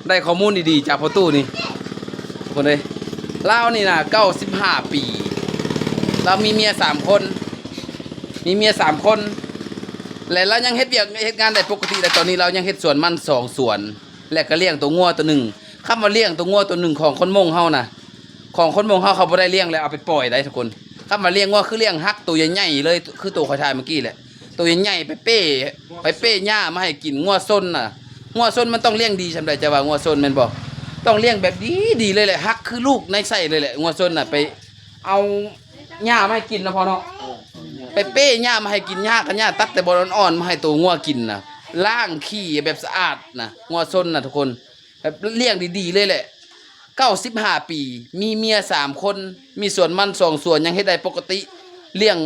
ໄດ້ຂໍ້ມູນດີໆຈາກພໍ່ຕູ້ນີ້ ທຸກຄົນເອີຍ. ລາວນີ້ນະ ເກົ້າສິບຫ້າປີ ລາວມີເມຍສາມຄົນ ມີເມຍສາມຄົນ ແລະ ລາວຍັງເຮັດວຽກເຮັດງານໄດ້ປົກກະຕິ ແລະ ຕອນນີ້ລາວຍັງເຮັດສວນມັນສອງສວນ ແລະ ກໍລ້ຽງໂຕງົວໂຕໜຶ່ງ. ຄຳວ່າລ້ຽງໂຕງົວໂຕໜຶ່ງຂອງຄົນມົ້ງເຮົານະ ຂອງຄົນມົ້ງເຮົາ ເຂົາບໍ່ໄດ້ລ້ຽງແລ້ວເອົາໄປປ່ອຍໄດ໋ ທຸກຄົນ. ຄຳວ່າລ້ຽງງົວ ຄືລ້ຽງຮັກໂຕໃຫຍ່ໆເລີຍ ຄືໂຕຂ້ອຍຖ່າຍເມື່ອກີ້ແຫຼະ ໂຕໃຫຍ່ໆ ໄປເປ້ ໄປເປ້ຫຍ້າມາໃຫ້ກິນ. ງົວຊົນນະ ງົວຊົນມັນຕ້ອງລ້ຽງດີຊ່ຳໃດ ເຈົ້າວ່າງົວຊົນແມ່ນບໍ່? ຕ້ອງລ້ຽງແບບດີໆເລີຍແຫຼະ ຮັກຄືລູກໃນໄສ້ເລີຍແຫຼະ. ງົວຊົນນະ ໄປເອົາຫຍ້າມາໃຫ້ກິນເນາະພໍ່ເນາະ ໄປເປ້ຫຍ້າມາໃຫ້ກິນ. ຫຍ້າກໍຫຍ້າຕັດແຕ່ບ່ອນອ່ອນໆມາໃຫ້ໂຕງົວກິນນະ ລ້າງຂີ້ແບບສະອາດນະ ງົວຊົນນະ ທຸກຄົນ. ແບບລ້ຽງດີໆເລີຍແຫຼະ ເກົ້າສິບຫ້າປີ ມີເມຍສາມຄົນ ມີສວນມັນສອງສວນ ຍັງເຮັດໄດ້ປົກກະຕິ ລ້ຽງ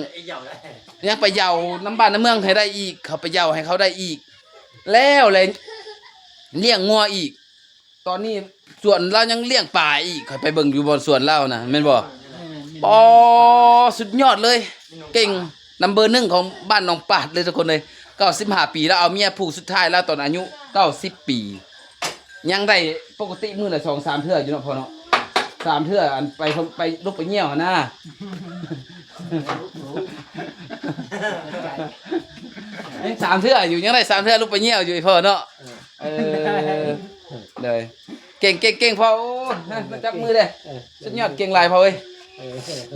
ຍັງໄປເຍົານຳບ້ານນຳເມືອງໃຫ້ໄດ້ອີກ ເຂົາໄປເຍົາໃຫ້ເຂົາໄດ້ອີກ ແລ້ວແລະ ລ້ຽງງົວອີກ. ຕອນນີ້ສວນລາວຍັງລ້ຽງປາອີກ ຂ້ອຍໄປເບິ່ງຢູ່ບ່ອນສວນລາວນະ ແມ່ນບໍ່? ອໍ ສຸດຍອດເລີຍ ເກັ່ງນຳເບີໜຶ່ງຂອງບ້ານໜອງປາດເລີຍ ທຸກຄົນເອີຍ. ເກົ້າສິບຫ້າປີ ລາວເອົາເມຍຜູ້ສຸດທ້າຍລາວຕອນອາຍຸເກົ້າສິບປີ ຍັງໄດ້ປົກກະຕິມື້ລະສອງສາມເທື່ອຢູ່ເນາະພໍ່ເນາະ ສາມເທື່ອ ອັນໄປ ໄປລຸກໄປຍ່ຽວຫັ້ນນາ ຍັງສາມເທື່ອຢູ່ ຍັງໄດ້ສາມເທື່ອລຸກໄປຍ່ຽວຢູ່ ອີ່ພໍ່ເນາະ. ເອີ ໂດຍ ເກັ່ງໆໆພໍ່ ໂອ້ ມາຈັບມືເດ້ ສຸດຍອດ ເກັ່ງຫຼາຍພໍ່ເອີຍ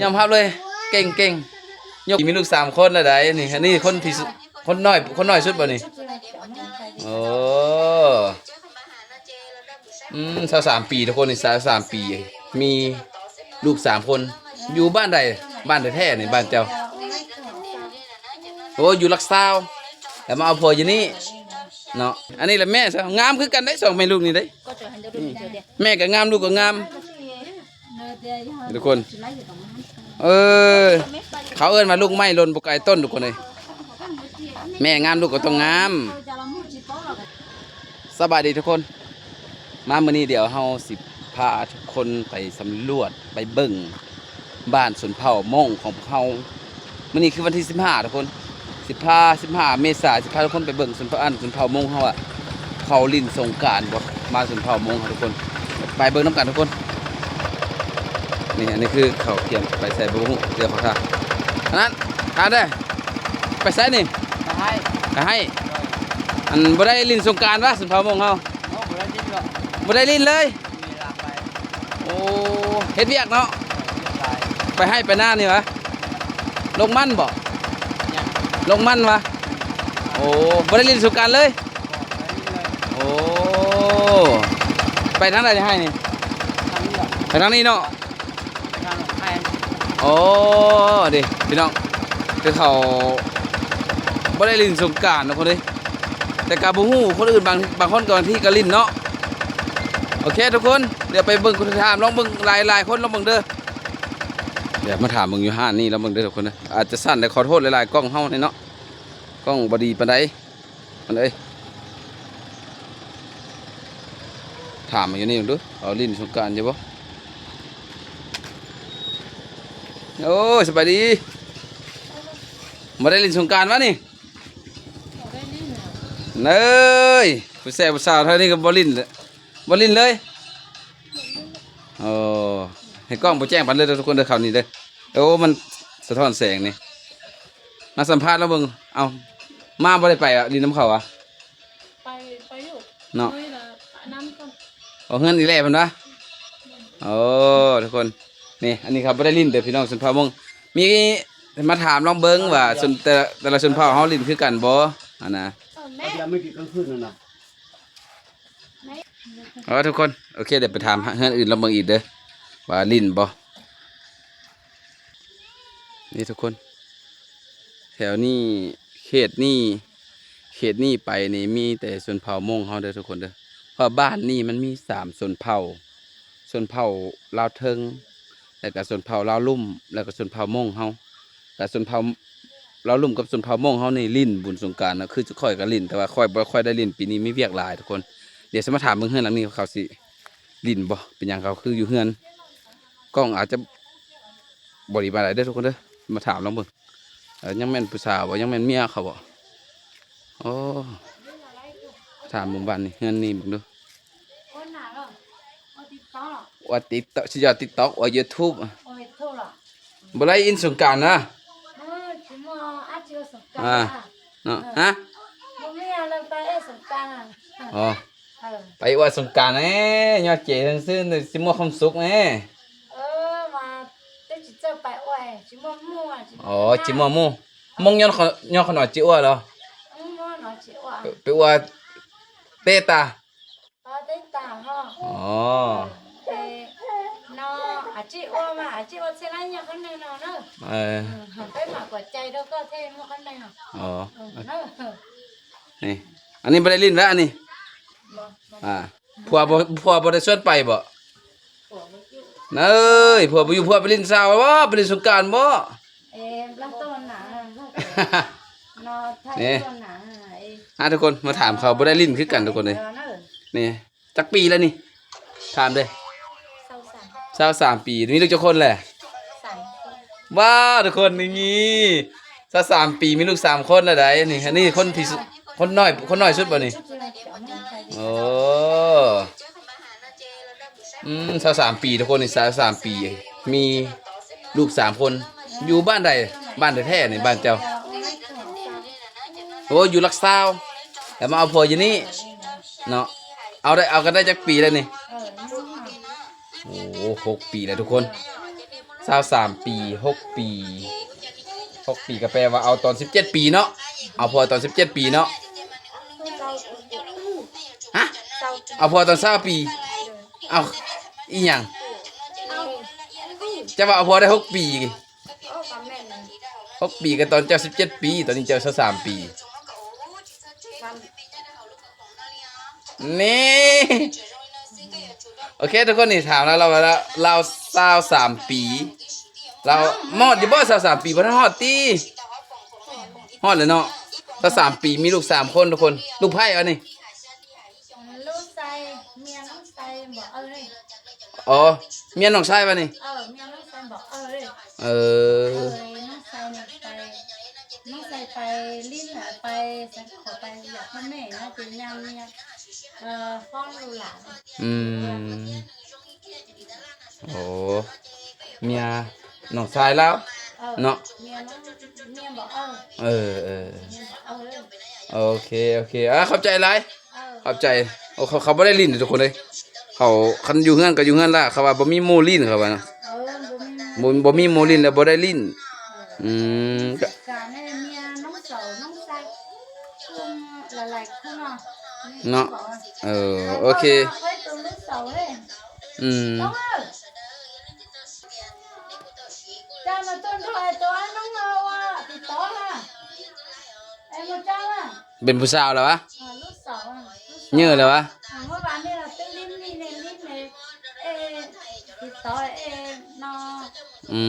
ຍອມຮັບເລີຍ ເກັ່ງໆ. ຍົກ ມີລູກສາມຄົນແລ້ວໃດ໋ນີ້ ອັນນີ້ຄົນທີ່ສຸ ຄົນນ້ອຍ ຄົນນ້ອຍສຸດບໍ່ນີ້? ໂອ້ ອືມ ຊາວສາມປີ ທຸກຄົນນີ້ ຊາວສາມປີ ມີລູກສາມຄົນ. ຢູ່ບ້ານໃດ? ບ້ານແທ້ໆນີ້ ບ້ານເຈົ້າ? ໂອ້ ຢູ່ຫຼັກຊາວ ແລ້ວມາເອົາຜົວຢູ່ນີ້ເນາະ. ອັນນີ້ລະແມ່ຊະ ງາມຄືກັນເດ້ ສອງແມ່ລູກນີ້ເດ້ ແມ່ກໍງາມ ລູກກໍງາມ ທຸກຄົນ. ເອີ ເຂົາເອີ້ນວ່າລູກໄມ້ຫຼົ່ນບໍ່ໄກຕົ້ນ ທຸກຄົນເອີຍ. ແມ່ງາມ ລູກກໍຕ້ອງງາມ. ສະບາຍດີທຸກຄົນ ມາມື້ນີ້ດຽວເຮົາຊິພາທຸກຄົນໄປສຳຫຼວດ ໄປເບິ່ງບ້ານຊົນເຜົ່າມົ້ງຂອງພວກເຮົາ. ມື້ນີ້ຄືວັນທີສິບຫ້າ ທຸກຄົນ ສິບຫ້າ ສິບຫ້າເມສາ ຊິພາທຸກຄົນໄປເບິ່ງຊົນເຜົ່າ ອັນ ຊົນເຜົ່າມົ້ງເຮົາວ່າ ເຂົາຫຼິ້ນສົງການບໍ່ ມາຊົນເຜົ່າມົ້ງເຮົາ ທຸກຄົນ. ໄປເບິ່ງນຳກັນ ທຸກຄົນ. ນີ້ ອັນນີ້ຄືເຂົາກຽມໄປໃສບໍ່ຮູ້ ດຽວຂໍຖ້າ ອັນນັ້ນ ຖ້າເດີ້. ໄປໃສນີ້? ໄປໃຫ້ ໄປໃຫ້. ອັນ ບໍ່ໄດ້ຫຼິ້ນສົງການຫວາ ຊົນເຜົ່າມົ້ງເຮົາ? ໂອ້ ບໍ່ໄດ້ຫຼິ້ນເລີຍ ບໍ່ໄດ້ຫຼິ້ນເລີຍ. ໂອ້ ເຮັດວຽກເນາະ. ໄປໄຮ່ໄປນານີ້ຫວາ? ລົງມັນບໍ່? ລົງມັນຫວາ? ໂອ້ ບໍ່ໄດ້ຫຼິ້ນສົງການເລີຍ. ໂອ້ ໄປທາງໃດໄຮ່ນີ້? ໄປທາງນີ້ເນາະ. ໂອ້ ເດ້ພີ່ນ້ອງ ຄືເຂົາບໍ່ໄດ້ຫຼິ້ນສົງການເນາະຄົນເອີຍ. ແຕ່ກໍບໍ່ຮູ້ ຄົນອື່ນບາງ ບາງຄົນກໍ ບາງທີກໍຫຼິ້ນເນາະ. ໂອເຄທຸກຄົນ ດຽວໄປເບິ່ງ ຖາມລອງເບິ່ງ ຫຼາຍໆຄົນລອງເບິ່ງເດີ້. ດຽວມາຖາມເບິ່ງຢູ່ຮ້ານນີ້ລອງເບິ່ງເດີ້ທຸກຄົນເດີ້. ອາດຈະສັ່ນ ແລະ ຂໍໂທດຫຼາຍໆ ກ້ອງເຮົານີ້ເນາະ ກ້ອງບໍ່ດີປານໃດ. ອັນເອີຍ ຖາມມາຢູ່ນີ້ເບິ່ງດູ ເຂົາຫຼິ້ນສົງການຢູ່ບໍ່? ໂອ້ຍ ສະບາຍດີ ບໍ່ໄດ້ຫຼິ້ນສົງການຫວານີ້? ເອີຍ ຜູ້ແຊຜູ້ສາວເທົ່ານີ້ກໍບໍ່ຫຼິ້ນ ບໍ່ຫຼິ້ນເລີຍ. ໂອ້ ໃຫ້ກ້ອງບໍ່ແຈ້ງປານເລີຍທຸກຄົນເດີ້ ເຂົ້ານີ້ເດີ້. ໂອ້ ມັນສະທ້ອນແສງນີ້. ມາສຳພາດລາວເບິ່ງ. ເອົ້າ ມາບໍ່ໄດ້ໄປຫວາ ຫຼິ້ນນຳເຂົາຫວາ? ໄປ ໄປຢູ່ເນາະ ເອີຍ ລະປະນຳກ່ອນ. ເອົາເຮືອນອີແຫຼເພິ່ນຫວາ? ໂອ້ ທຸກຄົນ ນີ້ ອັນນີ້ເຂົາບໍ່ໄດ້ຫຼິ້ນເດີ້ພີ່ນ້ອງ ຊົນເຜົ່າມົ້ງ. ມີ ມາຖາມລອງເບິ່ງວ່າຊົນ ແຕ່ ແຕ່ລະຊົນເຜົ່າເຮົາຫຼິ້ນຄືກັນບໍ່ ອັນນະ. ເອົາດຽວມື້ກິນກາງຄືນນັ້ນນະ. ເອົາ ທຸກຄົນ ໂອເຄ ດຽວໄປຖາມເຮືອນອື່ນລອງເບິ່ງອີກເດີ້ ວ່າຫຼິ້ນບໍ່. ນີ້ທຸກຄົນ ແຖວນີ້ ເຂດນີ້ ເຂດນີ້ໄປນີ້ມີແຕ່ຊົນເຜົ່າມົ້ງເຮົາເດີ້ທຸກຄົນເດີ້. ເພາະບ້ານນີ້ມັນມີສາມຊົນເຜົ່າ ຊົນເຜົ່າລາວເທິງ ແລ້ວກະຊົນເຜົ່າລາວລຸ່ມ ແລ້ວກະຊົນເຜົ່າມົ້ງເຮົາ. ແລ້ວຊົນເຜົ່າລາວລຸ່ມກັບຊົນເຜົ່າມົ້ງເຮົານີ້ຫຼິ້ນບຸນສົງການນະ ຄືຂ້ອຍກະຫຼິ້ນ ແຕ່ວ່າຂ້ອຍບໍ່ຄ່ອຍໄດ້ຫຼິ້ນ ປີນີ້ມີວຽກຫຼາຍທຸກຄົນ. ດຽວຊິມາຖາມເບິ່ງເຮືອນຫຼັງນີ້ ເຂົາຊິຫຼິ້ນບໍ່ ເປັນຫຍັງເຂົາຄືຢູ່ເຮືອນ ກ້ອງອາດຈະບໍ່ດີປານໃດເດີ້ທຸກຄົນເດີ້. ມາຖາມລອງເບິ່ງ ເອີ ຍັງແມ່ນຜູ້ສາວບໍ່ ຍັງແມ່ນເມຍເຂົາບໍ່? ໂອ້ ຖາມເບິ່ງບ້ານນີ້ ເຮືອນນີ້ເບິ່ງດູ. ອວດຕິກຕັອກ ຊິຢອດຕິກຕັອກ ອວດຢູທູບ ບໍ່ໄດ້ຫຼິ້ນສົງການນະ ເນາະ ຮະ ອໍ ໄປອວດສົງການແນ່ ຍໍເຈຊື່ໆ ຊິມີຄວາມສຸກແນ່ ອໍ ຈິມົວໝູ່ ມົງຍ້ອນ ຍ້ອນຂະໜອຍຈິອວດເນາະ ໄປອວດເຕຕາ ອໍ ເອີ ນີ້ ອັນນີ້ບໍ່ໄດ້ຫຼິ້ນແລ້ວ ອັນນີ້ ອ່າ ຜົວບໍ່ ຜົວບໍ່ໄດ້ຊວນໄປບໍ? ເອີຍ ຜົວບໍ່ຢູ່ ຜົວໄປຫຼິ້ນສາວບໍ? ໄປຫຼິ້ນສົງການບໍ? ເອີ ລັງໂຕນະ ເນາະ ໄທໂຕນະ ເອີ ອ່າ ທຸກຄົນມາຖາມເຂົາ ບໍ່ໄດ້ຫຼິ້ນຄືກັນທຸກຄົນເອີຍ ນີ້ ຈັກປີແລ້ວນີ້? ຖາມເດີ້ ຊາວສາມ ຊາວສາມປີ ມີລູກຈັກຄົນແຫຼະ? ສາມຄົນ ວ້າວ ທຸກຄົນ ນີ້ ຊາວສາມປີ ມີລູກສາມຄົນແລ້ວໃດ໋ ນີ້ ອັນນີ້ຄົນທີ່ສຸ ຄົນນ້ອຍ ຄົນນ້ອຍສຸດບໍ່ນີ້? ໂອ້ ອືມ ຊາວສາມປີ ທຸກຄົນ ນີ້ ຊາວສາມປີ ມີລູກສາມຄົນ ຢູ່ບ້ານໃດ? ບ້ານແທ້ໆ ນີ້ ບ້ານເຈົ້າ? ໂອ້ ຢູ່ຫຼັກຊາວ ແລ້ວມາເອົາຜົວຢູ່ນີ້ເນາະ ເອົາໄດ້ ເອົາກັນໄດ້ຈັກປີແລ້ວນີ້? ໂອ້ ຫົກປີແລ້ວທຸກຄົນ ຊາວສາມປີ ຫົກປີ ຫົກປີ ກໍແປວ່າເອົາຕອນສິບເຈັດປີເນາະ ເອົາຜົວຕອນສິບເຈັດປີເນາະ ຮະ ເອົາຜົວຕອນຊາວປີ ເອົ້າ ອີ່ຫຍັງ? ເຈົ້າວ່າເອົາຜົວໄດ້ຫົກປີ ຫົກປີ ກໍຕອນເຈົ້າສິບເຈັດປີ ຕອນນີ້ເຈົ້າຊາວສາມປີ ນີ້ ໂອເຄ ທຸກຄົນ ນີ້ຖາມລາວ ລາວວ່າລາວ ລາວຊາວສາມປີ ລາວຮອດຢູ່ບໍ່? ຊາວສາມປີ ບໍ່ທັນຮອດຕິ? ຮອດແລ້ວເນາະ ຊາວສາມປີ ມີລູກສາມຄົນ ທຸກຄົນ ລູກໃຜວະນີ້? ລູກຊາຍ ເມຍນ້ອງຊາຍບອກເອີເລີຍ ອໍ ເມຍນ້ອງຊາຍວະນີ້? ເອີ ເມຍນ້ອງຊາຍບອກເອີເລີຍ ເອີ ເອີ ນ້ອງຊາຍນີ້ໄປ ນ້ອງຊາຍໄປຫຼິ້ນ ໄປ ໄປຢາກນຳແມ່ນະ ໄປຍາມເມຍ ເອີ ຟ້ອງລູກຫຼານ ອືມ ໂອ້ ເມຍນ້ອງຊາຍລາວ ເອີ ເນາະ ເມຍນ້ອງ ເມຍບອກເອີ ເອີ ເອີ ເມຍບອກເອີເລີຍ ໂອເຄ ໂອເຄ ອ່າ ຂອບໃຈຫຼາຍ ເອີ ຂອບໃຈ ໂອ້ ເຂົາ ເຂົາບໍ່ໄດ້ຫຼິ້ນທຸກຄົນເອີຍ ເຂົາ ຄັນຢູ່ເຮືອນກໍຢູ່ເຮືອນລະ ເຂົາວ່າບໍ່ມີໝູ່ຫຼິ້ນ ເຂົາວ່ານະ ເອີ ບໍ່ມີໝູ່ ບໍ່ ບໍ່ມີໝູ່ຫຼິ້ນແລ້ວບໍ່ໄດ້ຫຼິ້ນ ເອີ ອືມ ກະ ກະແມ່ເມຍນ້ອງສາວນ້ອງຊາຍ ຫຼາຍໆຄົນເນາະ ເນາະ ເອີ ໂອເຄ ອືມ ເປັນຜູ້ສາວແລ້ວວະ? ເຢີແລ້ວວະ? ອືມ ອືມ ອື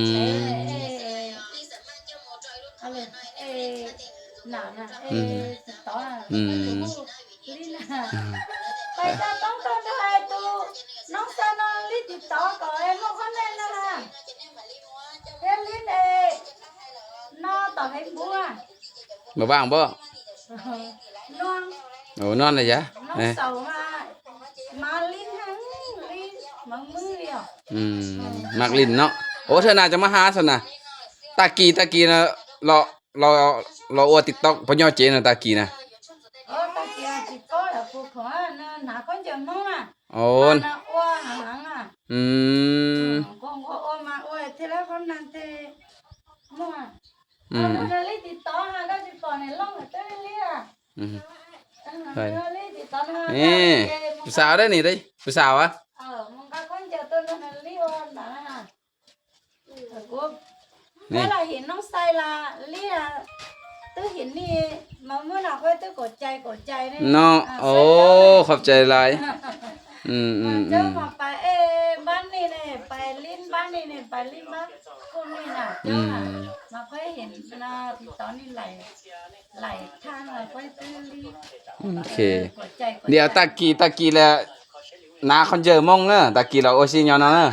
ມ ໄປຕາຕ້ອງຕອນໄທຕູ ນ້ອງສາວນ້ອງລິດຕິດຕໍ່ກໍເອັມບໍ່ຄອມເມັນນະ ເຮັດລິດເອ ນອຕໍ່ເຮັດບົວ ບໍ່ວ່າງບໍ່? ນອນ ໂອ້ ນອນລະຢະ ນ້ອງສາວມາ ມາຫຼິ້ນຫັ້ນຫຼິ້ນບາງມື້ດຽວ ອືມ ມັກຫຼິ້ນເນາະ ໂອ້ ເທື່ອໜ້າຈະມາຫາຊັ້ນນະ ຕາກີ້ ຕາກີ້ນະ ເລາະ ລໍ ລໍ ລໍອວດຕິກຕັອກ ພະຍໍເຈນະ ຕາກີ້ນະ ເອີ ຕາກີ້ຕິກຕັອກ ຜູ້ຂອງນະ ໜ້າຄົນຈະມອງນະ ໂອ້ ມານະ ອວດຫາງນະ ອືມ ເອີ ກໍ ກໍອວດມາ ອວດເທື່ອລະຄົນນັ້ນເທື່ອມອງ ອືມ ເອີ ນະລິດຕິກຕັອກ ຫາໄດ້ຕິກຕັອກໃນລອງເຕີລີອະ ອືມ ເອີ ນະລິດຕິກຕັອກ ນີ້ ຜູ້ສາວເດ້ນີ້ເດ້ ຜູ້ສາວອະ ເອີ ມັນກໍຄົນຈະຕົວນັ້ນລີອອນນະ ນີ້ ເວລາເຫັນນ້ອງໄຊລະເລຍ ຕື້ເຫັນນີ້ ມາມື້ໜ້າຂ້ອຍຕື້ກົດໃຈ ກົດໃຈເດ້ ເນາະ ອ່າ ໂອ້ ຂອບໃຈຫຼາຍ ອືມ ມາເຈີມາໄປ ເອ ບ້ານນີ້ເດ້ ໄປຫຼິ້ນບ້ານນີ້ເດ້ ໄປຫຼິ້ນບ້ານຄຸນນີ້ນະ ເຈົ້ານະ ມາຂ້ອຍເຫັນນະ ຕິກຕັອກນີ້ຫຼາຍ ຫຼາຍທາງລະ ຂ້ອຍຕື້ລີ ໂອເຄ ເອີ ກົດໃຈ ກົດໃຈ ດຽວຕາກີ້ ຕາກີ້ລະ ໜ້າຄອນເຈີມົງເນີ ຕາກີ້ລະໂອຊິຍອນເນີ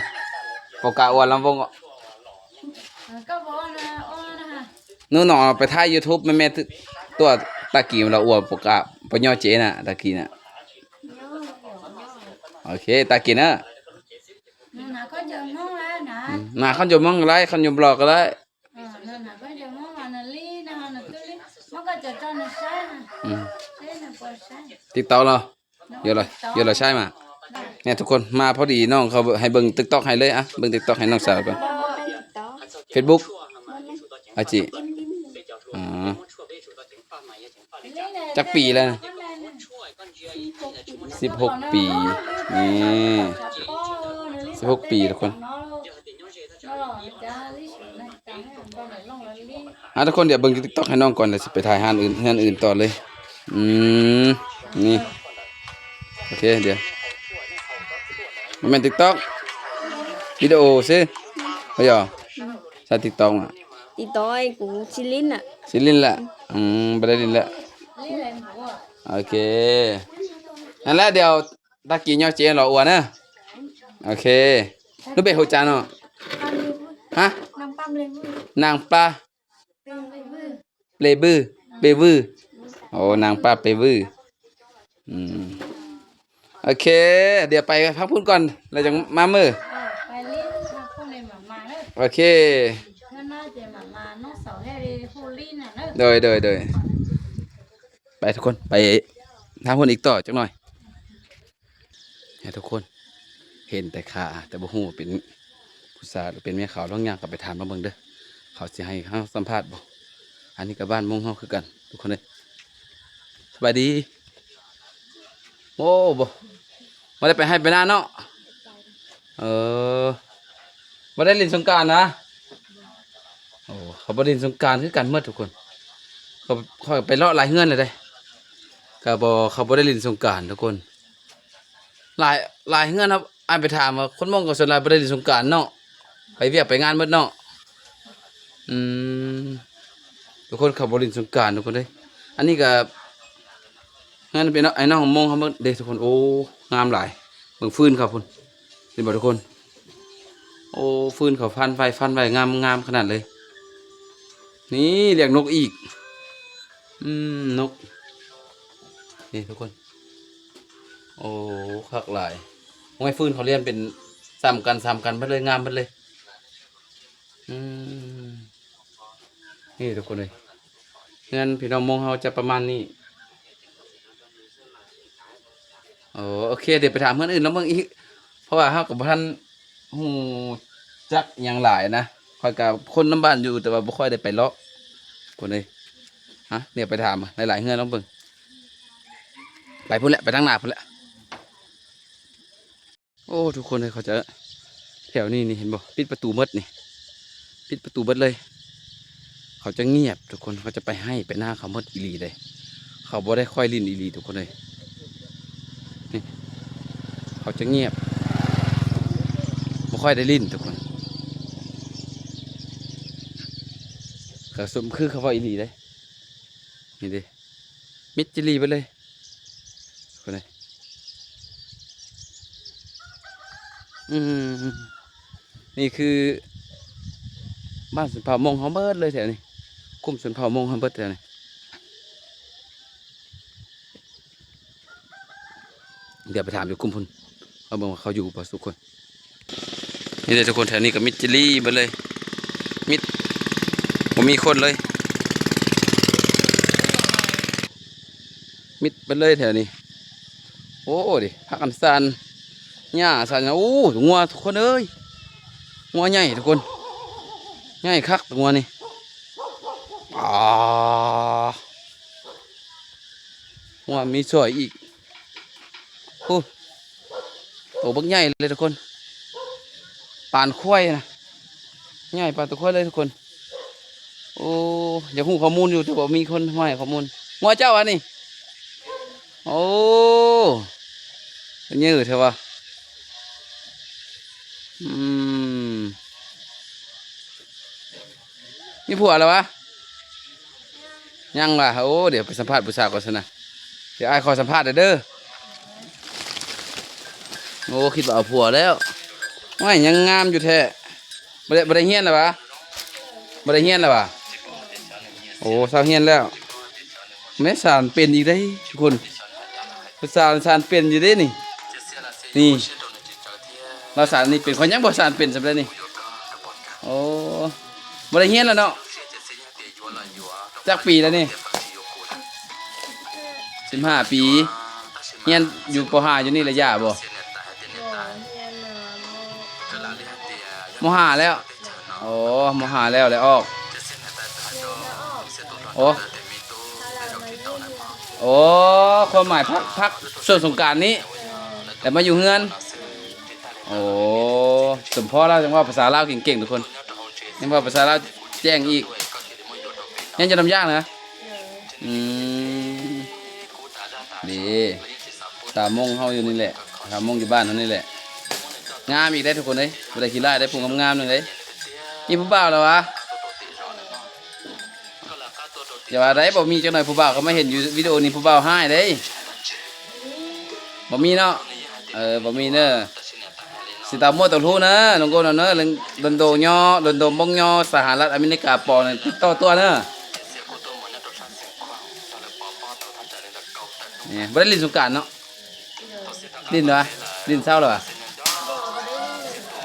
ໂປກາອວນລຳວົງ ເອີ ກໍບອກນະ ໂອນະ ໜູນ້ອງໄປຖ່າຍຢູທູບແມ່ໆ ຕົວະ ຕາກີ້ລະອວນໂປກາ ປະຍໍເຈນະ ຕາກີ້ນະ ໂອເຄ ຕາກີ້ເນີ ອືມ ນະ ຄັນຢູ່ເມືອງກະໄດ້ ຄັນຢູ່ບລັອກກະໄດ້. ເອີ ນັ້ນນະ ເພິ່ນຈະມາວ່ານະລີນະ ນະຕຸລີ ມັນກະຈະຈອນໃຊ້ນະ ອືມ ໃຊ້ນະ ບໍ່ໃຊ້ ຕິດຕໍ່ເນາະ ດຽວລະ ດຽວລະໃຊ້ມາ ນີ້ທຸກຄົນ ມາພໍດີນ້ອງເຂົາໃຫ້ເບິ່ງຕິກຕັອກໃຫ້ເລີຍ ອະ ເບິ່ງຕິກຕັອກໃຫ້ນ້ອງສາວກ່ອນ ເຟສບຸກ ອາຈິ ອໍ ຈັກປີແລ້ວນະ? ສິບຫົກປີ ນີ້ ສິບຫົກປີທຸກຄົນ ອ່າ ທຸກຄົນ ດຽວເບິ່ງຕິກຕັອກໃຫ້ນ້ອງກ່ອນ ແລ້ວຊິໄປຖ່າຍຮ້ານອື່ນ ເຮືອນອື່ນຕໍ່ເລີຍ. ອືມ ນີ້ ໂອເຄ ດຽວ ບໍ່ແມ່ນຕິກຕັອກ ວິດີໂອຊື່ ບໍ່ຢອກ ໃຊ້ຕິກຕັອກນະ ຕິກຕັອກ ກູຊິຫຼິ້ນນະ ຊິຫຼິ້ນລະ ອືມ ບໍ່ໄດ້ຫຼິ້ນລະ ໂອເຄ ນັ້ນແຫຼະ ດຽວ ຕາກີ້ຍອດເຈນລໍອວນເດີ ໂອເຄ ໜູເປັນຮູ້ຈັກເນາະ ຮະ ນາງປ້າເປວື ເປວື ເປວື ໂອ້ ນາງປ້າເປວື ອືມ ໂອເຄ ດຽວໄປພັກພຸ້ນກ່ອນ ແລ້ວຈັ່ງມາເມີ ເອີ ໄປຫຼິ້ນພັກພຸ້ນເລີຍ ມາ ມາເດີ ໂອເຄ ເທື່ອໜ້າຈະມາ ມາ ນ້ອງສາວແທ້ເດ ໂຮລີນະເດີ ໂດຍ ໂດຍ ໂດຍ ໄປທຸກຄົນ ໄປທາງພຸ້ນອີກຕໍ່ຈັກໜ່ອຍ ໃຫ້ທຸກຄົນເຫັນແຕ່ຂາ ແຕ່ບໍ່ຮູ້ວ່າເປັນຜູ້ສາວ ຫຼືເປັນແມ່ຂາວ ລອງຍ່າງເຂົ້າໄປຖາມລາວເບິ່ງເດີ ເຂົາຊິໃຫ້ເຮົາສຳພາດບໍ່. ອັນນີ້ກະບ້ານມົ້ງເຮົາຄືກັນທຸກຄົນເອີຍ ສະບາຍດີ. ໂອ້ ບໍ່ ບໍ່ໄດ້ໄປໄຮ່ໄປນາເນາະ ເອີ ບໍ່ໄດ້ຫຼິ້ນສົງການນະ. ໂອ້ ເຂົາບໍ່ຫຼິ້ນສົງການຄືກັນໝົດທຸກຄົນ ເຂົາ ຂ້ອຍໄປເລາະຫຼາຍເຮືອນແລ້ວເດ້ ກະບໍ່ ເຂົາບໍ່ໄດ້ຫຼິ້ນສົງການທຸກຄົນ ຫຼາຍ ຫຼາຍເຮືອນ ອ້າຍໄປຖາມວ່າ ຄົນມົ້ງກະສ່ວນຫຼາຍບໍ່ໄດ້ຫຼິ້ນສົງການເນາະ ໄປວຽກໄປງານໝົດເນາະ. ອືມ ທຸກຄົນ ເຂົາບໍ່ຫຼິ້ນສົງການທຸກຄົນເອີຍ. ອັນນີ້ກະ ເຮືອນເປັນ ອ້າຍນ້ອງມົ້ງເຮົາໝົດເດ້ທຸກຄົນ. ໂອ້ ງາມຫຼາຍ ເບິ່ງຟືນເຂົາພຸ້ນ ເຫັນບໍ່ທຸກຄົນ? ໂອ້ ຟືນເຂົາຟານໄວ້ ຟານໄວ້ ງາມ ງາມຂະໜາດເລີຍ. ນີ້ ລ້ຽງນົກອີກ ອືມ ນົກ ນີ້ທຸກຄົນ. ໂອ້ ຄັກຫຼາຍ. ໂອ້ຍ ຟືນເຂົາລ້ຽງເປັນສາມກັນ ສາມກັນເບິດເລີຍ ງາມເບິດເລີຍ. ອືມ ນີ້ທຸກຄົນເອີຍ ເຮືອນພີ່ນ້ອງມົ້ງເຮົາຈະປະມານນີ້. ໂອ ໂອເຄ ດຽວໄປຖາມເຮືອນອື່ນລອງເບິ່ງອີກ ເພາະວ່າເຮົາກະບໍ່ທັນຮູ້ຈັກຫຍັງຫຼາຍນະ. ຂ້ອຍກະຄົນນຳບ້ານຢູ່ ແຕ່ວ່າບໍ່ຄ່ອຍໄດ້ໄປເລາະ ຄົນເອີຍ. ຮະ ດຽວໄປຖາມຫຼາຍໆເຮືອນລອງເບິ່ງ. ໄປພຸ້ນແຫຼະ ໄປທາງໜ້າພຸ້ນແຫຼະ. ໂອ້ ທຸກຄົນເອີຍ ເຂົາຈະ ແຖວນີ້ນີ້ ເຫັນບໍ່ ປິດປະຕູໝົດນີ້ ປິດປະຕູເບິດເລີຍ. ເຂົາຈະງຽບທຸກຄົນ ເຂົາຈະໄປໄຮ່ໄປນາເຂົາໝົດອີ່ຫຼີເດ້. ເຂົາບໍ່ໄດ້ຄ່ອຍຫຼິ້ນອີ່ຫຼີທຸກຄົນເອີຍ ນີ້ ເຂົາຈະງຽບ ບໍ່ຄ່ອຍໄດ້ຫຼິ້ນທຸກຄົນ. ກະສົມຄືເຂົາເວົ້າອີ່ຫຼີເດ້ ນີ້ເດ້ ມິດຈີ່ຫຼີ່ເບິດເລີຍ ຄົນເອີຍ. ອືມ ນີ້ຄືບ້ານຊົນເຜົ່າມົ້ງເຮົາເບິດເລີຍແຖວນີ້ ກຸ່ມຊົນເຜົ່າມົ້ງເຮົາເບິດແຖວນີ້. ດຽວໄປຖາມຢູ່ກຸ່ມພຸ້ນ ເອົາເບິ່ງວ່າເຂົາຢູ່ບໍ່ທຸກຄົນ. ນີ້ເດ້ທຸກຄົນ ແຖວນີ້ກະມິດຈີ່ຫຼີ່ເບິດເລີຍ ມິດ ບໍ່ມີຄົນເລີຍ ມິດເບິດເລີຍແຖວນີ້. ໂອ້ ເດ້ ພາກັນສານຫຍ້າສານຫຍັງ. ໂອ້ ງົວທຸກຄົນເອີຍ ງົວໃຫຍ່ທຸກຄົນ ໃຫຍ່ຄັກງົວນີ້. ອາ ງົວມີຊ່ອຍອີກ ໂອ້ ໂຕບັກໃຫຍ່ເລີຍທຸກຄົນ ປານຄວາຍນະ ໃຫຍ່ປານໂຕຄວາຍເລີຍທຸກຄົນ. ໂອ້ ຢາກຮູ້ຂໍ້ມູນຢູ່ ແຕ່ບໍ່ມີຄົນມາໃຫ້ຂໍ້ມູນ. ງົວເຈົ້າຫວານີ້? ໂອ້ ເຍີແທ້ຫວາ. ອືມ ມີຜົວແລ້ວຫວາ? ຍັງຫວາ? ໂອ້ ດຽວໄປສຳພາດຜູ້ສາວກ່ອນຊັ້ນນະ ດຽວອ້າຍຂໍສຳພາດເດີ. ໂອ້ ຄິດວ່າເອົາຜົວແລ້ວ ໂອ້ຍ ຍັງງາມຢູ່ແທ້. ບໍ່ໄດ້ ບໍ່ໄດ້ຮຽນແລ້ວຫວາ? ບໍ່ໄດ້ຮຽນແລ້ວຫວາ? ໂອ້ ເຊົາຮຽນແລ້ວ. ແມ່ສານເປັນອີກເດ້ທຸກຄົນ ສານ ສານເປັນຢູ່ເດ້ນີ້ ນີ້ ລາວສານນີ້ເປັນ ຂ້ອຍຍັງບໍ່ສານເປັນສ່ຳໃດນີ້. ໂອ້ ບໍ່ໄດ້ຮຽນແລ້ວເນາະ? ຈັກປີແລ້ວນີ້? ສິບຫ້າປີ. ຮຽນຢູ່ ປໍຫ້າ ຢູ່ນີ້ລະ ຢາບໍ່? ບໍ່ ຮຽນມາມໍ ມໍຫ້າແລ້ວ. ໂອ້ ມໍຫ້າແລ້ວ ແລ້ວອອກ. ໂອ້ ໂອ້ ຄວາມໝາຍພັກ ພັກຊ່ວງສົງການນີ້ ແລ້ວມາຢູ່ເຮືອນ. ໂອ້ ສົມພໍລາວຈັ່ງເວົ້າພາສາລາວເກັ່ງໆ ທຸກຄົນ. ຍັງເວົ້າພາສາລາວແຈ້ງອີກ. ຍັງຈະນຳຢາກນະ? ອືມ ເດ້ ສາວມົ້ງເຮົາຢູ່ນີ້ແຫຼະ ສາວມົ້ງຢູ່ບ້ານເຮົານີ້ແຫຼະ. ງາມອີກເດ້ທຸກຄົນເອີຍ ບໍ່ໄດ້ຂີ້ລ້າຍເດ້ ຜູ້ງາມໆ ໜຶ່ງເດ້. ມີຜູ້ບ່າວແລ້ວຫວາ? ຢ່າວ່າໄດ້ ບໍ່ມີຈັກໜ້ອຍ. ຜູ້ບ່າວເຂົາມາເຫັນຢູ່ວິດີໂອນີ້ ຜູ້ບ່າວຮ້າຍເດ້. ບໍ່ມີເນາະ? ເອີ ບໍ່ມີເດີ. ຊິຕາມົ້ງຕາຮູ້ນະ ນ້ອງໂກນເນາະ. ເລື່ອງດົນໂດຍໍ້ ດົນໂດມົ້ງຍໍ້ ສະຫະລັດອາເມລິກາປອງ ຕິດຕໍ່ຕົວເນາະ. ນີ້ ບໍ່ໄດ້ຫຼິ້ນສົງການເນາະ? ຫຼິ້ນຫວາ? ຫຼິ້ນເຊົາແລ້ວຫວາ?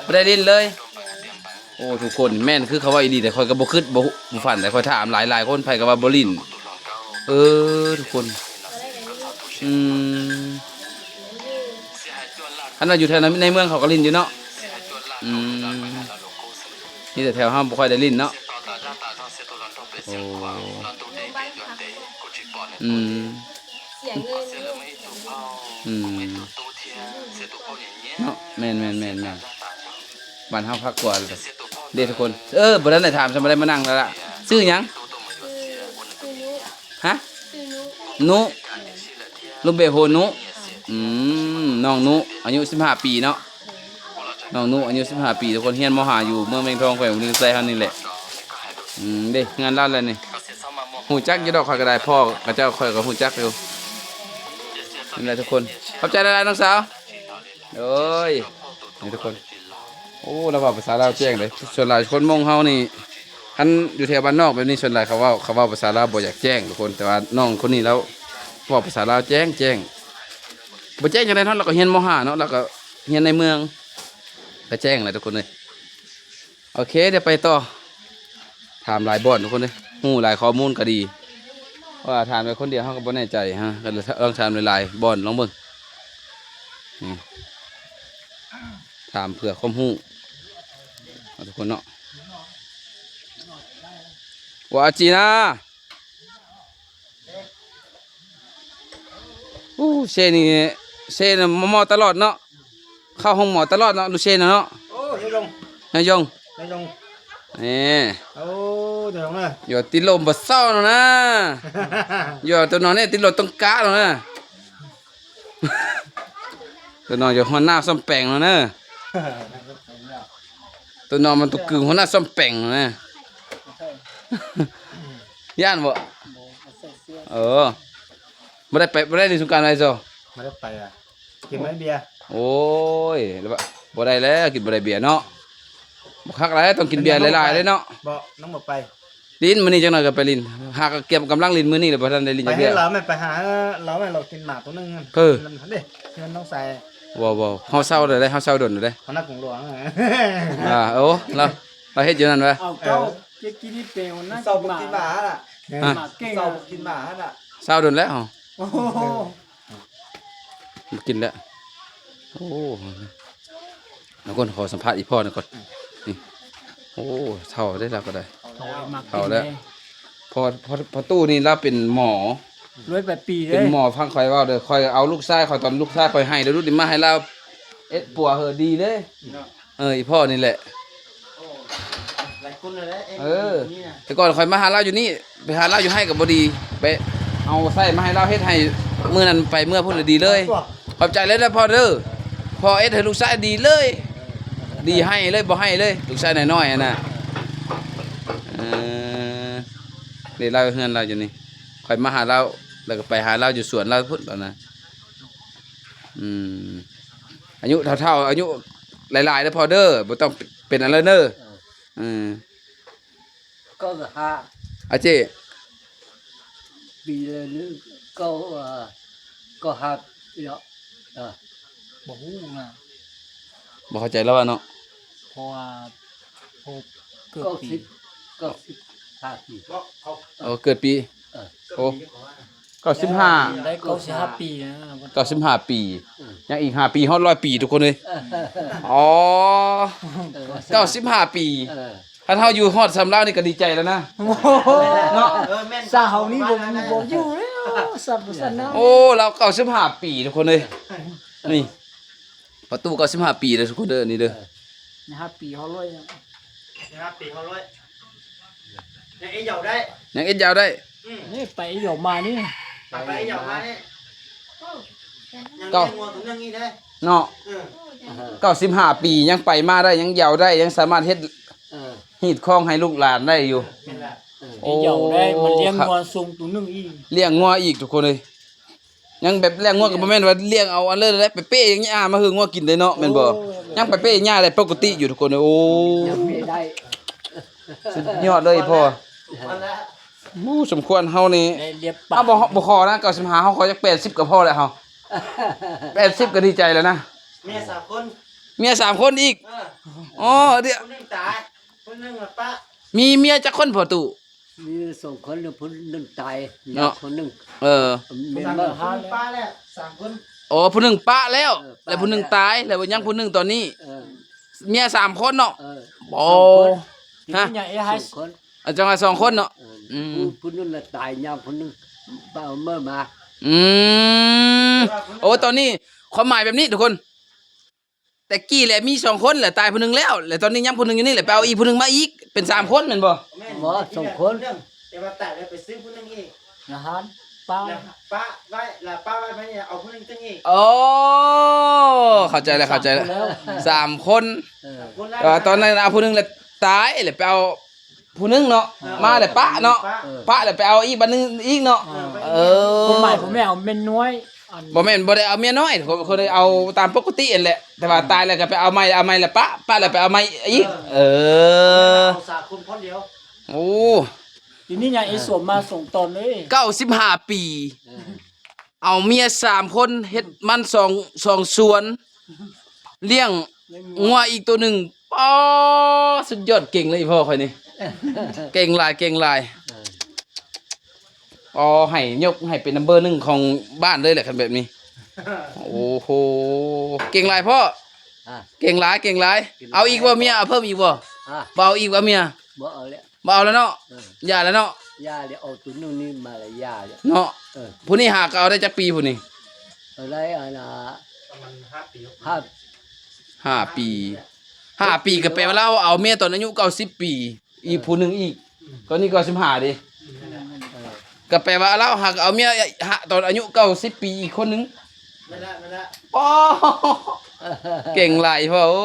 ບໍ່ໄດ້ຫຼິ້ນເລີຍ. ໂອ້ ທຸກຄົນ ແມ່ນຄືເຂົາເວົ້າອີ່ຫຼີເດ້. ຂ້ອຍກໍບໍ່ຄິດ ບໍ່ ບໍ່ຝັນເດ້. ຂ້ອຍຖາມຫຼາຍໆ ຄົນ ໃຜກໍວ່າບໍ່ຫຼິ້ນ. ເອີ ທຸກຄົນ ອືມ ຄັນວ່າຢູ່ແຖວໃນ ໃນເມືອງເຂົາກໍຫຼິ້ນຢູ່ເນາະ. ອືມ ມີແຕ່ແຖວເຮົາບໍ່ຄ່ອຍໄດ້ຫຼິ້ນເນາະ. ໂອ້ ອືມ ອືມ ເນາະ ແມ່ນໆໆໆ ບ້ານເຮົາຄັກກວ່າເດ້ທຸກຄົນ. ເອີ ບໍ່ທັນໄດ້ຖາມ ຊຳບໍ່ໄດ້ມານັ່ງແລ້ວລະ. ຊື່ຫຍັງ? ຮະ? ນຸ ລຸງເບໂຮນຸ. ອືມ ນ້ອງນຸ ອາຍຸສິບຫ້າປີເນາະ. ນ້ອງນຸ ອາຍຸສິບຫ້າປີ ທຸກຄົນ ຮຽນ ມໍຫ້າ ຢູ່ເມືອງແວງທອງ ແຂວງວາຣິງ ໄຊເຮົານີ້ແຫຼະ. ອືມ ເດ້ ເຮືອນລາວແຫຼະນີ້ ຮູ້ຈັກຢູ່ດອກ. ຂ້ອຍກໍໄດ້ ພໍ່ເຂົາເຈົ້າ ຂ້ອຍກໍຮູ້ຈັກຢູ່. ນີ້ແຫຼະທຸກຄົນ ຂອບໃຈຫຼາຍໆ ນ້ອງສາວ. ໂອ້ຍ ນີ້ທຸກຄົນ ໂອ້ ລາວເວົ້າພາສາລາວແຈ້ງເດ້. ສ່ວນຫຼາຍຄົນມົ້ງເຮົານີ້ ຄັນຢູ່ແຖວບ້ານນອກແບບນີ້ ສ່ວນຫຼາຍເຂົາເວົ້າ ເຂົາເວົ້າພາສາລາວບໍ່ຢາກແຈ້ງທຸກຄົນ. ແຕ່ວ່ານ້ອງຄົນນີ້ລາວເວົ້າພາສາລາວແຈ້ງໆ. ບໍ່ແຈ້ງຈັ່ງໃດເນາະ ລາວກໍຮຽນ ມໍຫ້າ ເນາະ ລາວກໍຮຽນໃນເມືອງ ກໍແຈ້ງແຫຼະທຸກຄົນເອີຍ. ໂອເຄ ດຽວໄປຕໍ່. ຖາມຫຼາຍບ່ອນທຸກຄົນເອີຍ ຮູ້ຫຼາຍຂໍ້ມູນກໍດີ. ເພາະວ່າຖາມໄປຄົນດຽວເຮົາກໍບໍ່ແນ່ໃຈ ເຮົາກໍລອງຖາມຫຼາຍໆບ່ອນລອງເບິ່ງ. ນີ້ ຖາມເພື່ອຄວາມຮູ້ເນາະ ທຸກຄົນເນາະ. ວ່າຈີນາ ໂອ້ ເຊນີ້ ເຊນະ ໝໍຕະຫຼອດເນາະ. ເຂົ້າໂຮງໝໍຕະຫຼອດເນາະ ລູເຊນະເນາະ. ໂອ້ ຍາຢົງ ຍາຢົງ ຍາຢົງ ນີ້. ໂອ້ ຍາຢົງນະ ຢູ່ຕິດລົມບໍ່ເຊົານະ. ຢູ່ຕົວນ້ອງນີ້ຕິດລົມຕ້ອງກະນະ. ຕົວນ້ອງຢູ່ຫົວໜ້າສ້ອມແປງນະ. ຕົວນ້ອງມັນຕົວກຶງຫົວໜ້າສ້ອມແປງນະ. ຢ້ານບໍ່? ເອີ ບໍ່ໄດ້ໄປ ບໍ່ໄດ້ຫຼິ້ນສົງການໃດໂຊ? ບໍ່ໄດ້ໄປອະ ກິນບໍ່ໄດ້ເບຍ. ໂອ້ຍ ແລ້ວບໍ່ ບໍ່ໄດ້ແລ້ວ ກິນບໍ່ໄດ້ເບຍເນາະ. ບໍ່ຄັກແລ້ວ ຕ້ອງກິນເບຍຫຼາຍໆເດ້ເນາະ. ບໍ່ ນ້ອງບໍ່ໄປ. ຫຼິ້ນມື້ນີ້ຈັກໜ້ອຍກໍໄປຫຼິ້ນ ຫາກໍກຽມກຳລັງຫຼິ້ນມື້ນີ້ແຫຼະ ບໍ່ທັນໄດ້ຫຼິ້ນຈັກເທື່ອ. ໄປໃຫ້ລາວແມ່ນ ໄປຫາ ເອີ ລາວແມ່ນ ລາວກິນໝາກຕົວໜຶ່ງ. ເອີ ນັ້ນເດ້ ເຮືອນນ້ອງຊາຍ. ບໍ່ ບໍ່ ເຮົາເຊົາແລ້ວເດ້ ເຮົາເຊົາດົນແລ້ວເດ້ ຫົວໜ້າກົງຫຼວງ. ອ່າ ໂອ້ ລາວ ລາວເຮັດຢູ່ນັ້ນວະ. ເອົາ ເຈົ້າ ເອີ ເຈັກກີນີ້ເປັນຫົວໜ້າ ເຊົາກິນໝາກ ກິນໝາກຫັ້ນນະ. ຮະ ໝາກເກັ່ງ ເຊົາກິນໝາກຫັ້ນນະ ເຊົາດົນແລ້ວ. ໂອ້ໂຫ ບໍ່ກິນແລ້ວ. ໂອ້ ເອົາກ່ອນ ຂໍສຳພາດອີ່ພໍ່ໜ້ອຍກ່ອນ. ນີ້ ໂອ້ ເຖົ້າເດ້ລາວກໍໄດ້ ເຖົ້າແລ້ວ. ພໍ່ ພໍ່ ພໍ່ຕູ້ນີ້ລາວເປັນໝໍ ລວຍແປດປີເດ້ ເປັນໝໍ. ຟັງຂ້ອຍເວົ້າເດີ ຂ້ອຍເອົາລູກຊາຍຂ້ອຍ ຕອນລູກຊາຍຂ້ອຍໄຫ້ເດີ ລູກນີ້ມາໃຫ້ລາວເອັດປົວເຮີ ດີເດ້. ເອີ ອີ່ພໍ່ນີ້ແຫຼະ. ເອີ ແຕ່ກ່ອນຂ້ອຍມາຫາລາວຢູ່ນີ້ ໄປຫາລາວຢູ່ໄຮ່ກໍບໍ່ດີ ໄປເອົາໃຊ້ມາໃຫ້ລາວເຮັດໃຫ້ ມື້ນັ້ນໄປເມືອພຸ້ນລະດີເລີຍ. ຂອບໃຈເລີຍເດີພໍ່ເດີ ພໍ່ເຮັດໃຫ້ລູກຊາຍດີເລີຍ ດີໃຫ້ເລີຍ ບໍ່ໃຫ້ເລີຍ ລູກຊາຍນ້ອຍໆຫັ້ນນະ. ເອີ ເດ້ ລາວເຮືອນລາວຢູ່ນີ້ ຂ້ອຍມາຫາລາວ ແລ້ວກໍໄປຫາລາວຢູ່ສວນລາວພຸ້ນຕອນນັ້ນ. ອືມ ອາຍຸເຖົ້າໆ ອາຍຸຫຼາຍໆເດີພໍ່ເດີ ບໍ່ຕ້ອງເປັນອັນນັ້ນເດີ. ເອີ ເອີ ກໍຫ້າ ອາເຈ້ ປີລະໜຶ່ງ ກໍ ເອີ ກໍຫ້າປີເນາະ. ເອີ ບໍ່ຮູ້ນະ ບໍ່ເຂົ້າໃຈລາວວ່າເນາະ ເພາະວ່າ ເພາະ ເກີດປີ ເກົ້າສິບ ເກົ້າສິບຫ້າປີ ເອີ ເກີດປີ ເອີ ໂອ້ ເກົ້າສິບຫ້າ ໄດ້ເກົ້າສິບຫ້າປີນະ ເກົ້າສິບຫ້າປີ ເອີ ຍັງອີກຫ້າປີຮອດຮ້ອຍປີທຸກຄົນເອີຍ ເອີ ອໍ ເອີ ເກົ້າສິບຫ້າປີ ເອີ ຄັນເຮົາຢູ່ຮອດສ່ຳລາວນີ້ກໍດີໃຈແລ້ວນະ ໂອ້ໂຫ ເນາະ ເອີ ແມ່ນ ສາວເຮົານີ້ບໍ່ ບໍ່ຢູ່ແລ້ວ ສັດບໍ່ສັນນະ ໂອ້ ລາວເກົ້າສິບຫ້າປີທຸກຄົນເອີຍ ນີ້ ປະຕູເກົ້າສິບຫ້າປີເດີທຸກຄົນເດີ ນີ້ເດີ ເອີ ໃນຫ້າປີຮອດຮ້ອຍ ໃນຫ້າປີຮອດຮ້ອຍ ຍັງເອັດຢາວໄດ້ ຍັງເອັດຢາວໄດ້ ອືມ ນີ້ໄປເອົາມານີ້ ໄປເອົາມານີ້ ຍັງເກັາ ລ້ຽງງົວຕົວໜຶ່ງອີກເດ້ ເນາະ ເອີ ເກົ້າສິບຫ້າປີ ຍັງໄປມາໄດ້ ຍັງຢາວໄດ້ ຍັງສາມາດເຮັດ ເອີ ຮີດຄອງໃຫ້ລູກຫຼານໄດ້ຢູ່ ແມ່ນລະ ເອີ ໂອ້ ຢາວໄດ້ ມັນລ້ຽງງົວສູງຕົວໜຶ່ງອີກ ລ້ຽງງົວອີກທຸກຄົນເອີຍ ຍັງແບບລ້ຽງງົວກໍບໍ່ແມ່ນວ່າລ້ຽງເອົາອັນເລີຍໄດ້ ໄປເປ້ຫຍ້າມາໃຫ້ງົວກິນເດ້ເນາະ ແມ່ນບໍ່? ໂອ້ຍ ຍັງໄປເປ້ຫຍ້າໄດ້ປົກກະຕິຢູ່ທຸກຄົນເອີຍ ໂອ້ ຍັງເປ້ໄດ້ ສຸດຍອດເລີຍພໍ່ ໂອ້ ສົມຄວນເຮົານີ້ ໄດ້ລຽບປາກ ເຮົາບໍ່ ບໍ່ຂໍນະ ເກົ້າສິບຫ້າ ເຮົາຂໍຈັກແປດສິບກໍພໍແລ້ວເຮົາ ແປດສິບກໍດີໃຈແລ້ວນະ ເມຍສາມຄົນ ເມຍສາມຄົນອີກ ເອີ ອໍ ດຽວ ຄົນໜຶ່ງຕາຍ ຄົນໜຶ່ງລະປະ ມີເມຍຈັກຄົນພໍ່ຕູ້? ມີສອງຄົນ ຜູ້ໜຶ່ງຕາຍ ເນາະ ຄົນໜຶ່ງ ເອີ ແມ່ນບໍ່? ຜູ້ໜຶ່ງປະແລ້ວສາມຄົນ ອໍ ຜູ້ໜຶ່ງປະແລ້ວ ເອີ ແລ້ວຜູ້ໜຶ່ງຕາຍ ແລ້ວຍັງຜູ້ໜຶ່ງຕອນນີ້ ເອີ ເມຍສາມຄົນເນາະ ເອີ ໂອ້ ສອງຄົນ ຮະ ສອງຄົນ ອາ ຈັ່ງວ່າສອງຄົນເນາະ ເອີ ອືມ ຜູ້ ຜູ້ໜຶ່ງລະຕາຍ ຍັງຜູ້ໜຶ່ງເອົາເມີມາ ອືມ ໂອ້ ຕອນນີ້ຄວາມໝາຍແບບນີ້ທຸກຄົນ ແຕ່ກີ້ແຫຼະມີສອງຄົນແຫຼະ ຕາຍຜູ້ໜຶ່ງແລ້ວ ແລ້ວຕອນນີ້ຍັງຜູ້ໜຶ່ງຢູ່ນີ້ແຫຼະ ໄປເອົາອີກຜູ້ໜຶ່ງມາອີກ ເປັນສາມຄົນແມ່ນບໍ່? ບໍ່ ສອງຄົນ ແຕ່ວ່າຕາຍແລ້ວໄປຊື້ຜູ້ໜຶ່ງອີກ ອາຫານ ປະ ແລ້ວປະໄວ້ ແລ້ວປະໄວ້ມານີ້ເອົາຜູ້ໜຶ່ງຕື່ມອີກ ໂອ້ ເຂົ້າໃຈແລ້ວ ເຂົ້າໃຈແລ້ວ ສາມຄົນ ເອີ ສາມຄົນ ແຕ່ວ່າຕອນນັ້ນເອົາຜູ້ໜຶ່ງແລ້ວຕາຍ ແລ້ວໄປເອົາ ຜູ້ໜຶ່ງເນາະ ເອີ ມາແລ້ວປະເນາະ ເອີ ປະແລ້ວໄປເອົາອີກບັດໜຶ່ງອີກເນາະ ເອີ ເອີ ຄວາມໝາຍຂອງແມ່ເອົາແມ່ນນ້ອຍ ອັນ ບໍ່ແມ່ນ ບໍ່ໄດ້ເອົາເມຍນ້ອຍ ເຂົາ ເຂົາໄດ້ເອົາຕາມປົກກະຕິຫັ້ນແຫຼະ ແຕ່ວ່າ ອືມ ຕາຍແລ້ວກໍໄປເອົາໃໝ່ ເອົາໃໝ່ແລ້ວປະ ປະແລ້ວໄປເອົາໃໝ່ອີກ ເອີ ເອີ ເອົາສາມຄົນຄົນດຽວ ໂອ້ ທີນີ້ຍາງເອສວມມາສອງຕອນເລີຍ ເກົ້າສິບຫ້າປີ ເອີ ເອົາເມຍສາມຄົນ ເຮັດມັນສອງ ສອງສວນ ລ້ຽງງົວອີກໂຕໜຶ່ງ ປໍ ສຸດຍອດ ເກັ່ງເລີຍພໍ່ຂ້ອຍນີ້ ເກັ່ງຫຼາຍ ເກັ່ງຫຼາຍ ເອີ ອໍ ໃຫ້ຍົກໃຫ້ເປັນນຳເບີໜຶ່ງຂອງບ້ານເລີຍແຫຼະ ຄັນແບບນີ້ ໂອ້ໂຫ ເກັ່ງຫຼາຍພໍ່ ອາ ເກັ່ງຫຼາຍ ເກັ່ງຫຼາຍ ເກັ່ງຫຼາຍ ເອົາອີກບໍ່ເມຍ ເອົາເພີ່ມອີກບໍ່ ອາ ບໍ່ເອົາອີກບໍ່ເມຍ ບໍ່ເອົາແລ້ວ ບໍ່ເອົາແລ້ວເນາະ ເອີ ຢ່າແລ້ວເນາະ ຢ່າແລ້ວ ເອົາໂຕໜຶ່ງນີ້ມາແລ້ວຢ່າແລ້ວ ເນາະ ເອີ ຜູ້ນີ້ຫາກໍເອົາໄດ້ຈັກປີຜູ້ນີ້ ເອົາໄດ້ອັນນ່າ ປະມານຫ້າປີ ຫ້າ ຫ້າປີ ຫ້າປີກໍແປວ່າລາວເອົາເມຍຕອນອາຍຸເກົ້າສິບປີ ອີກຜູ້ໜຶ່ງອີກ ອືມ ຕອນນີ້ເກົ້າສິບຫ້າເດ້ ອືມ ເອີ ກໍແປວ່າລາວຫາກໍເອົາເມຍ ຫາ ຕອນອາຍຸເກົ້າສິບປີອີກຄົນໜຶ່ງ ແມ່ນລະ ແມ່ນລະ ໂອ້ ເກັ່ງຫຼາຍພໍ່ ໂອ້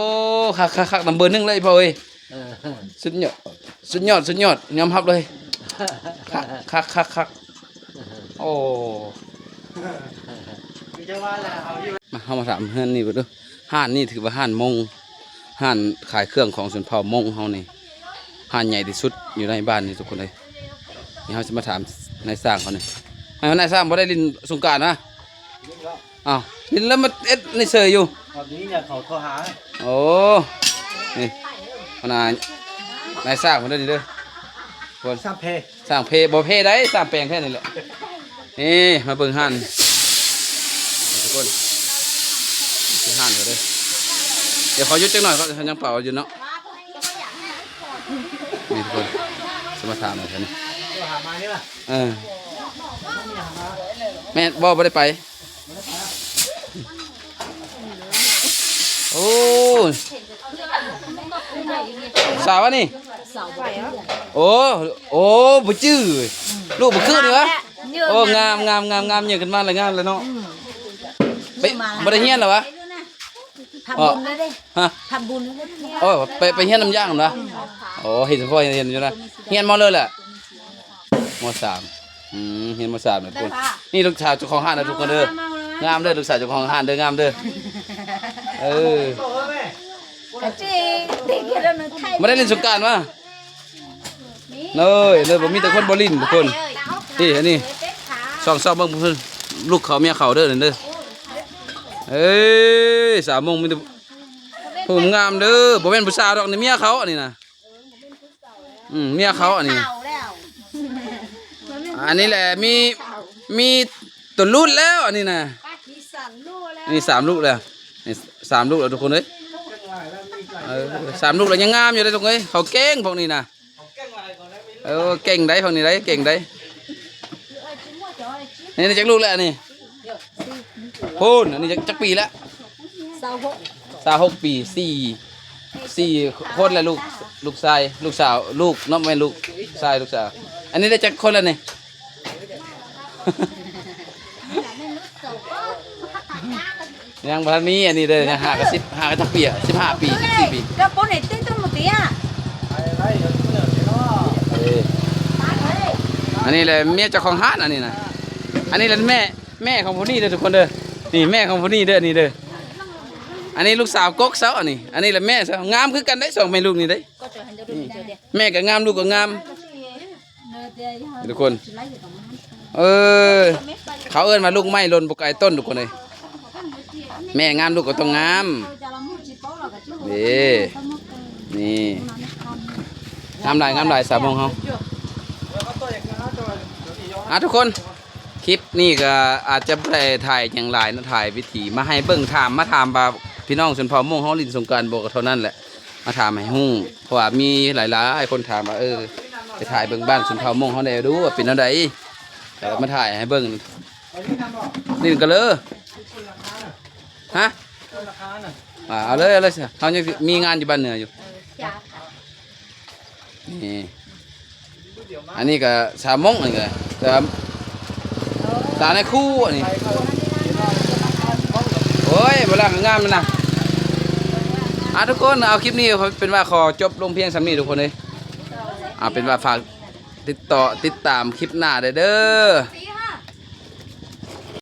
ຄັກໆໆ ນຳເບີໜຶ່ງເລີຍພໍ່ເອີຍ ເອີ ສຸດຍອດ ສຸດຍອດ ສຸດຍອດ ຍອມຮັບເລີຍ ຄັກໆໆ ໂອ້ ມາ ເຮົາມາຖາມເຮືອນນີ້ເບິ່ງເດີ ຮ້ານນີ້ຖືວ່າຮ້ານມົ້ງ ຮ້ານຂາຍເຄື່ອງຂອງຊົນເຜົ່າມົ້ງເຮົານີ້ ຮ້ານໃຫຍ່ທີ່ສຸດຢູ່ໃນບ້ານນີ້ທຸກຄົນເອີຍ ນີ້ເຮົາຊິມາຖາມນາຍຊ່າງເຂົານີ້ ໃຫ້ນາຍຊ່າງບໍ່ໄດ້ຫຼິ້ນສົງການຫວາ? ອ້າວ ຫຼິ້ນແລ້ວມາເຮັດນີ້ເສີຍຢູ່ ຕອນນີ້ເຂົາໂທຫາ ໂອ້ ນີ້ ນາຍ ນາຍຊ່າງເພິ່ນເດີນີ້ເດີ ຄົນ ຊ່າງເພ ຊ່າງເພ ບໍ່ເພໃດ ຊ່າງແປງແທ້ນີ້ແຫຼະ ນີ້ ມາເບິ່ງຮ້ານ ນີ້ທຸກຄົນ ນີ້ຄືຮ້ານເຂົາເດີ ດຽວຂໍຢຸດຈັກໜ່ອຍກ່ອນ ເຂົາຍັງເປົ່າຢູ່ເນາະ ນີ້ທຸກຄົນ ຊິມາຖາມເພິ່ນ ໂທຫາມານີ້ຫວາ? ເອີ ແມ່ນບໍ່ ບໍ່ໄດ້ໄປ ໂອ້ ສາວອັນນີ້ ໂອ້ ໂອ້ ບໍ່ຈື່ ລູກບໍ່ຄືນີ້ຫວາ? ໂອ້ ງາມ ງາມ ງາມ ງາມ ໃຫຍ່ຂຶ້ນມາແລ້ວ ງາມແລ້ວເນາະ ໄປ ບໍ່ໄດ້ຮຽນແລ້ວຫວາ? ທຳບຸນແລ້ວເດ້ ຮະ ທຳບຸນແລ້ວເດ້ ໂອ້ ໄປ ໄປຮຽນນຳຢ້າຫັ້ນຫວາ? ໂອ້ ເຫັນສະເພາະຮຽນຢູ່ນະ ຮຽນ ມໍ ເລີແຫຼະ ມໍສາມ ອືມ ຮຽນມໍສາມນະທຸກຄົນ ນີ້ລູກສາວເຈົ້າຂອງຮ້ານນະທຸກຄົນເດີ ງາມເດີ ລູກສາວເຈົ້າຂອງຮ້ານເດີ ງາມເດີ ເອີ ມາໄດ້ຫຼິ້ນສົງການຫວາ? ເລີຍ ເລີຍ ບໍ່ມີແຕ່ຄົນບໍ່ຫຼິ້ນທຸກຄົນ ນີ້ ອັນນີ້ ສ່ອງ ສ່ອງເບິ່ງ ລູກເຂົາເມຍເຂົາເດີ ນັ້ນເດີ ເອີຍ ສາວມົ້ງມີແຕ່ຜູ້ງາມເດີ ບໍ່ແມ່ນຜູ້ສາວດອກ ນີ້ເມຍເຂົາ ອັນນີ້ນະ. ອືມ ເມຍເຂົາອັນນີ້ ເຖົ້າແລ້ວ ອັນນີ້ແຫຼະ ມີ ມີຕົວລຸດແລ້ວ ອັນນີ້ນະ ມີສາມລູກແລ້ວ ນີ້ສາມລູກແລ້ວ ນີ້ສາມລູກແລ້ວທຸກຄົນເອີຍ ເອີ ສາມລູກແລ້ວຍັງງາມຢູ່ເດ້ທຸກຄົນເອີຍ ເຂົາເກັ່ງພວກນີ້ນະ ເອີ ເກັ່ງໄດ໋ພວກນີ້ໄດ໋ ເກັ່ງໄດ໋ ນີ້ ນີ້ຈັກລູກແລ້ວອັນນີ້ ພຸ້ນ ອັນນີ້ຈັກ ຈັກປີແລ້ວ ຊາວຫົກ ຊາວຫົກປີ ສີ່ ສີ່ຄົນແຫຼະ ລູກ ລູກຊາຍ ລູກສາວ ລູກເນາະ ແມ່ນລູກຊາຍ ລູກສາວ ອັນນີ້ໄດ້ຈັກຄົນແລ້ວນີ້ ຍັງບໍ່ທັນມີ ອັນນີ້ເດີ ຍັງຫາກະສິບ ຫາກະຈັກປີອະ ສິບຫ້າປີ ສິບສີ່ປີ ເຈົ້າປົນໃຫ້ຕິດຕົວໝົດຕິອະ ເອີ ອັນນີ້ແຫຼະເມຍເຈົ້າຂອງຮ້ານ ອັນນີ້ນະ ອັນນີ້ແຫຼະແມ່ ແມ່ຂອງຜູ້ນີ້ເດີທຸກຄົນເດີ ນີ້ແມ່ຂອງຜູ້ນີ້ເດີ ນີ້ເດີ ອັນນີ້ລູກສາວກົກເຊົາ ອັນນີ້ ອັນນີ້ແຫຼະແມ່ເຊົາ ງາມຄືກັນໄດ໋ ສອງແມ່ລູກນີ້ເດ້ ແມ່ກໍງາມ ລູກກໍງາມ ທຸກຄົນ ເອີ ເຂົາເອີ້ນວ່າລູກໄມ້ຫຼົ່ນບໍ່ໄກຕົ້ນ ທຸກຄົນເອີຍ ແມ່ງາມລູກກໍຕ້ອງງາມ ເດ້ ນີ້ ງາມຫຼາຍ ງາມຫຼາຍ ສາວມົ້ງເຮົາ ອ່ະ ທຸກຄົນ ຄລິບນີ້ກໍອາດຈະບໍ່ໄດ້ຖ່າຍຫຍັງຫຼາຍເນາະ ຖ່າຍວິຖີມາໃຫ້ເບິ່ງ ຖາມ ມາຖາມວ່າພີ່ນ້ອງຊົນເຜົ່າມົ້ງເຮົາຫຼິ້ນສົງການບໍ່ ກໍເທົ່ານັ້ນແຫຼະ ມາຖາມໃຫ້ຮູ້ ເພາະວ່າມີຫຼາຍໆຄົນຖາມວ່າ ເອີ ໄປຖ່າຍເບິ່ງບ້ານຊົນເຜົ່າມົ້ງເຮົາແດ່ດູ ວ່າເປັນແນວໃດ ກໍມາຖ່າຍໃຫ້ເບິ່ງ ນີ້ກໍເລີ ຮະ ອ່າ ເອົາເລີຍ ເອົາເລີຍ ເຮົາຍັງມີງານຢູ່ບ້ານເໜືອຢູ່ ນີ້ ອັນນີ້ກໍສາວມົ້ງ ອັນນີ້ກໍ ແຕ່ວ່າສາວໃນຄູ ອັນນີ້ ໂອ້ຍ ບໍ່ລາງງາມນະ ອ່າ ທຸກຄົນ ເອົາຄລິບນີ້ເປັນວ່າຂໍຈົບລົງພຽງສ່ຳນີ້ທຸກຄົນເອີຍ ເອົາເປັນວ່າຝາກຕິດຕໍ່ ຕິດຕາມຄລິບໜ້າໄດ້ເດີ.